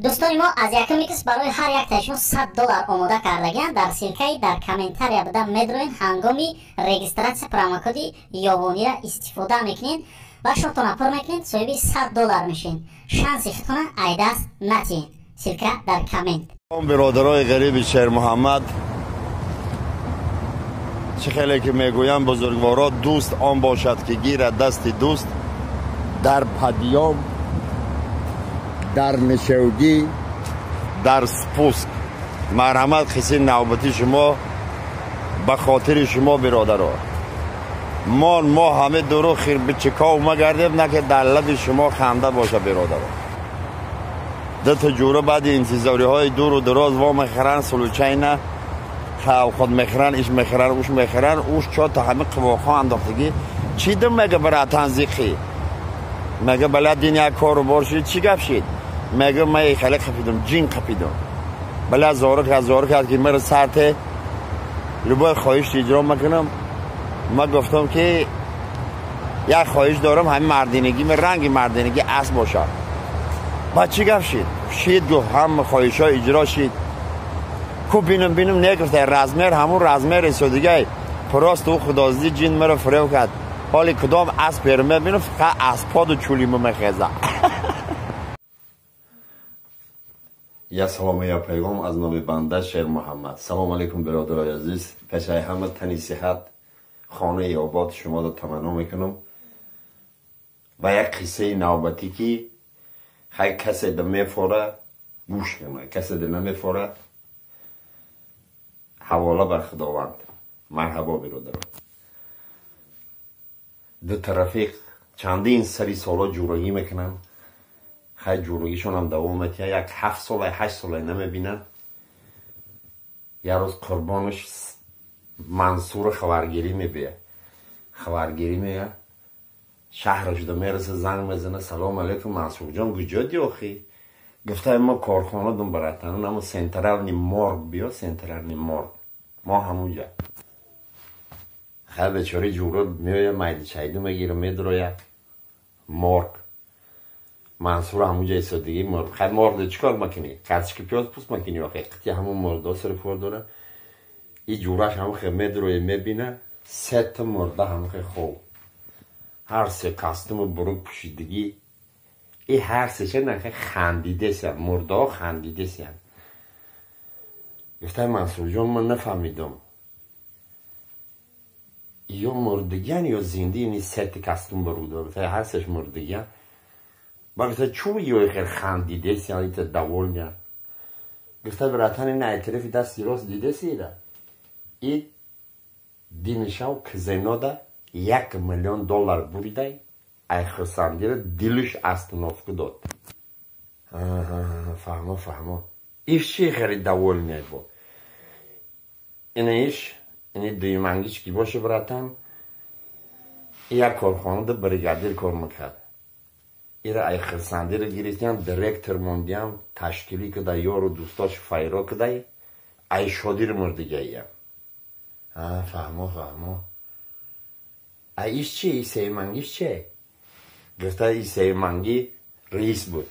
Дӯстони мо, аз якум икс барои ҳар яктаи шумо $100 омода кардагианд. Дар ссылка и дар комментария буда медроен, ҳангоми регистрация промокоди Ёвонира истифода мекунед ва шотона пур мекунед, соҳиби $100 мешед. Шанси худтона айдаст натиҳед. Ссылка дар коммент. Бародарои ғариби Шермуҳаммад, чӣ хеле ки мегӯям, бузургворо, дӯст он бошад, ки гирад дасти дӯст дар подъём, дар нишевгӣ, дар спуск. Марҳамат, қиссаи навбати шумо ба хотири шумо, биродаро. Мо ҳаме дуру хирбичиков магардем, на ки дар лаби шумо ханда боша, биродаро. Дута ҷура баъди интизориҳои дуру дароз во мехӯранд, случайно худ мехӯранд, иш мехӯранд, уш мехӯранд, уш чо та ҳами қивоқҳо андохтагӣ. Чӣ дум мега, братан, зиқӣ? Мега, бала, дин як кору бор шид, чӣ гап шид? Мега, ма хеле қапидум, ҷин қапидум. Бала, зору кард, зору кард, ки мара сарте любой хоҳиш иҷро мекунам. Ма гуфтам, ки як хоҳиш дорам, ҳамин мардинагӣ, ранги мардинагӣ асп бошад. Баъд чӣ гап шид? Шид, гуфт, ҳама хоҳишҳо иҷро шид. Ку бинам, бинам, не, гуфта, размер ҳамун размер истодигай, просто ӯ худозди ҷин маро фиреб кард. Ҳоли кудом асп перме бинам, фақат асподу чулиму мехеза. Я салому, я пайғом аз номи банда Шермуҳаммад. Салому алайкум, бародарои азиз. Пешаи ҳама тани сиҳат, хонаи обод шуморо таманно мекунам ва як қиссаи навбатӣ, ки хай, касе да мефора, гӯш кунад, касе да намефора, ҳавола бар Худованд. Марҳабо, биродарон. Ду рафиқ чандин сари соло ҷурагӣ мекунанд. Хай, ҷурагишонам давом метиҳад, як 7 солай, 8 солай намебинанд. Як рӯз Қурбонаш Мансура хабаргирӣ мебия, хабаргирӣ мея, шаҳра шуда мераса, занг мезана: «Салому алейкум, Мансурҷон, куҷоди охи?» Гуфта, мо корхона дум, братан, намо центральный морг биё, центральный морг мо ҳамунҷа. Хай, бечори ҷура меоя, майди чайду мегира, медроя морг. Мансур ҳамунҷа истодагӣ. Морг, хай, моргда чӣ кор мекунӣ? Карточки пиёз пӯст мекунӣ охи? Қити ҳамун мордо сари кор дора. И ҷураш ҳамун хе медроя, мебина, сета мурда ҳамун хе хоб, ҳар се костюму бурук пӯшидагӣ. И ҳар сеша нахе хандидесиян, мурдаҳо хандидесиян. Гуфтай, Мансурҷон, ман нафаҳмидам, ё мурдагиян, ё зинда, ини сети костюм бурук дор. Гуфтай, ҳар сеш мурдагиян. Ба гуфта, чӯ ё хел хандидесиян, ита довольный ян? Гуфта, братан, ин айтирифи дасти рост дидесида, и динишав казинода 1 миллион доллар буридай, ай хурсандира дилиш остановка дод. Фаҳмо, фаҳмо. Иш чи хеле довольный бо ина? Иш ини дуюмангиш ки боше, братан, як корхонада бригадир кор мекард. Ира ай хурсандира гирифтиям, директор мондиям, ташкилӣ када, ёру дӯстош файро кадай, ай шодир мурдигаиям. Фаҳмо, фаҳмо. А иш чи, и сеюмангиш че? Гуфта, и сеюмангӣ раис буд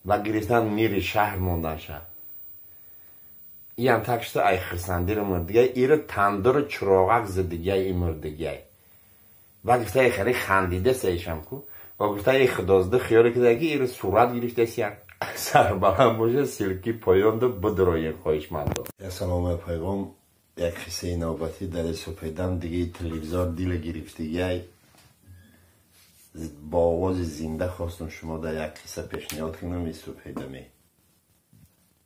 ва гирифтан мири шаҳр мондан шад. Иам так шуда, ай хурсандиро мурдигай, ира тандуру чироғак зидигай, и мурдигай. Ва гуфта, и хеле хандидеса ишам ку. Ва гуфта, и худозда хиёре кидаги, ира сурат гирифтесиян. Сарбаланд боша, ссылки поёнда бидроен, хоҳишмандо. Я салому пайғом, як қиссаи навбатӣ. Дар супедам дигаи телевизор дила гирифтигай, бо овози зинда хостум шумо дар як қисса пешниҳод кунам. И супедаме,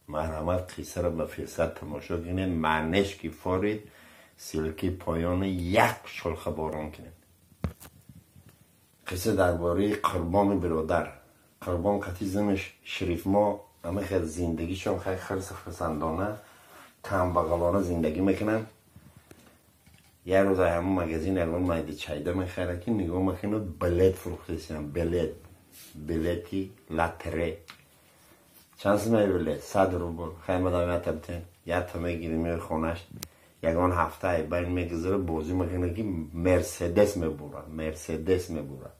марҳамат, қиссаро ба фирсат тамошо кунед. Маънеш ки форид, ссылки поёни як шулха борон кунед. Қисса дар бораи Қурбони биродар. Қурбон қати занаш Шерифмо ҳама хел зиндагишон хай хирси хурсандона, камбағалона зиндагӣ мекунанд. Як рӯз ҳамон магазин ягон майда чайда мехарад, ки нигоҳ мекунад, билет фурӯхтесиям, билет, билети лотерей. Чанд сумаи билет? 100 рубл. Хай, мадам, ята битен, ята мегири, меои хонаш. Ягон ҳафта байн мегузара, бозӣ мекунад, ки Мерседес мебурад, Мерседес мебурад.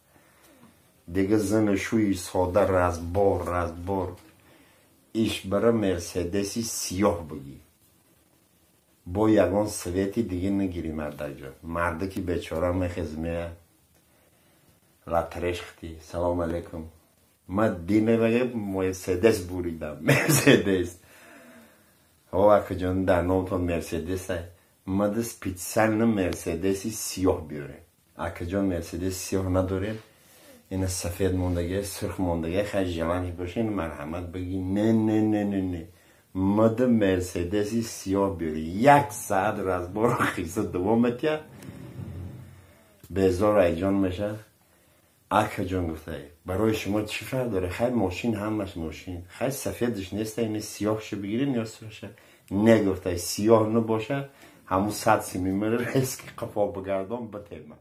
Дига зани шӯи сода разбор, разбор. Иш бара Мерседеси сиёҳ бигӣ, бо ягон цвети диге нагирӣ, мардакҷон. Мардаки бечора мехез, мея латрешхти: «Салом алейкум, ма динавае Мерседес буридам, Мерседес». «О, акаҷон, дар номтон Мерседеса, мада специально Мерседеси сиёҳ биёрем». «Акаҷон, Мерседес сиёҳ надорем, ина сафед мондагия, сурх мондагия, хай, желание бошин, марҳамат, бигӣ». «Не, не, не, не, не, мада Мерседеси сиёҳ биёри». Як саат разбору қисса давом метиҳад, безор айҷон мешавад. «Акаҷон, — гуфтай, — барои шумо чӣ фарқ дорад? Хай, мошин ҳамаш мошин, хай, сафедаш неста, ини сиёҳша бигирем ё сурхша». «Не, — гуфтай, — сиёҳ набоша, ҳамун 100 сими мара резки қафо бигардон, битема».